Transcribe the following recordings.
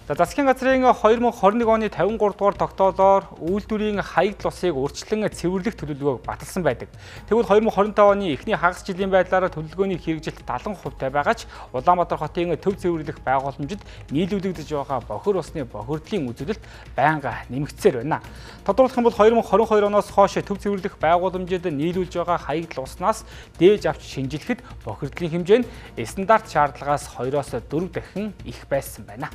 За засгийн газрын 2021 оны 53 дугаар тогтоолоор үйлдвэрийн хаягдал усыг урьдчилан цэвэрлэх төлөвлөгөөг баталсан байдаг. Тэгвэл 2025 оны эхний хагас жилийн байдлаар төлөвлөгөөний хэрэгжилт 70% таа байгаа ч Улаанбаатар хотын төв цэвэрлэх байгууламжид нийлүүлэгдэж байгаа бохир усны бохирдлын үзүүлэлт байнга нэмэгдсээр байна. Тодорхойлох юм бол 2022 оноос хойш төв цэвэрлэх байгууламжид нийлүүлж байгаа хаягдал уснаас дээж авч шинжилэхэд бохирдлын хэмжээ нь стандарт шаардлагаас 2-оос 4 дахин их байсан байна.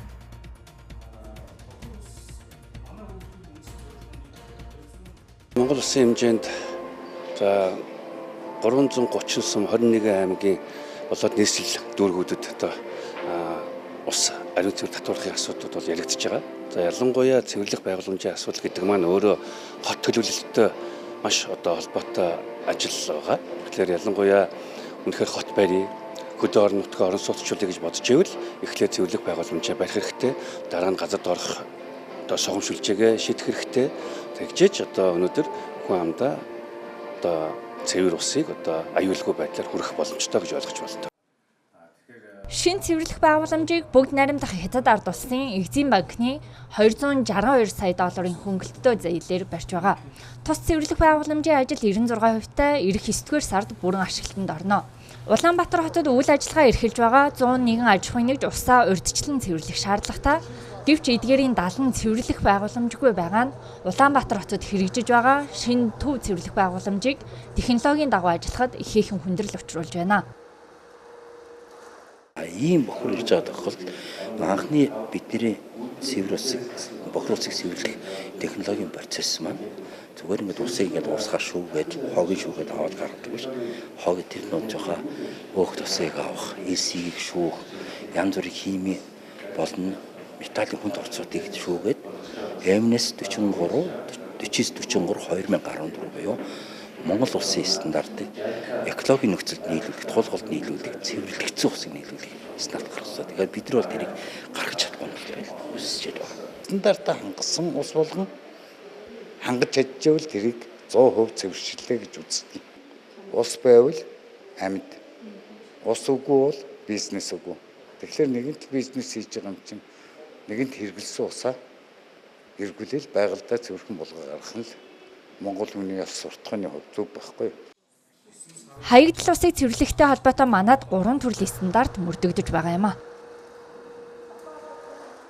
Монгол улсын хэмжээнд за 330 сум 21 аймгийн болоод нийслэл дүүргүүдэд одоо ус ариун цэвэр татварлахын асуудлууд бол яригдчихэж байгаа. За ялангуяа цэвэрлэх байгууламжийн асуудал гэдэг маань өөрөө хот төлөвлөлттэй маш одоо холбоотой ажил байгаа. Тэгэхээр ялангуяа үнэхээр хот барья, хөдөө орон нутгаа орон сууцчлуулъя гэж бодож ивэл эхлээд цэвэрлэх байгууламжаа барих хэрэгтэй. Дараа нь газар доорх одоо шугам шүлжээгээ шийдэх хэрэгтэй. Тэгжээж одоо өнөөдөр хүн амдаа одоо цэвэр усыг одоо аюулгүй байдлаар хүргэх боломжтой гэж ойлгож байна. Шинэ цэвэрлэх байгууламжийг бүгд найрамдах Хятад ард улсын Экзим банкны 262 сая долларын хөнгөлөлттэй зээлээр барьж байгаа. Тус цэвэрлэх байгууламжийн ажил 96% та ирэх 9-р сард бүрэн ашиглалтанд орно. Улаанбаатар хотод үйл ажиллагаа эрхэлж байгаа 101 аж ахуйн нэгж усаа урьдчилан цэвэрлэх шаардлагатай. Гэвч эдгээрийн 70 цэвэрлэх байгууламжгүй байгаа нь Улаанбаатар хотод хэрэгжиж байгаа шинэ төв цэвэрлэх байгууламжийг технологийн дагуу ажиллахад ихээхэн хүндрэл учруулж байна. Ийм бохир ирж байгаа тохиолдолд анхны бидний цэвэр усыг бохир усыг цэвэрлэх технологийн процесс маань зүгээр ингээд усыг ингээд уусгаар шүүгээд хогийг шүүгээд аваад гаргадаг биш. Хогийг тэр нууцынхаа өөх тосыг авах, элсийг шүүх, янз бүрийн хими болон металлын хүнд орцуудыг шүүгээд MS 43 49 43 2014 буюу Монгол улсын стандартыг экологийн нөхцөлд нийлүүлэх, тулгалд нийлүүлэх, цэвэрлэгдсэн усыг нийлүүлэх стандарт гаргасан. Тэгэхээр бид нар бол тэрийг гаргаж чадахгүй нөхцөл үүсэж байгаа. Стандартаа хангасан ус болгон хангаж чадчихвал тэрийг 100% цэвэршиллээ гэж үздэг. Ус байвал амьд. Ус үгүй бол бизнес үгүй. Тэгэхээр нэгэнт бизнес хийж байгаа юм чинь нэгэнт хэрэглэсэн усаа эргүүлэл байгальдаа цэвэрхэн болгоо гаргах нь л Монгол хүний ёс суртахууны хувьд зөв байхгүй. Хаягдал усыг цэвэрлэхтэй холбоотой манад 3 төрлийн стандарт мөрдөгдөж байгаа юм а.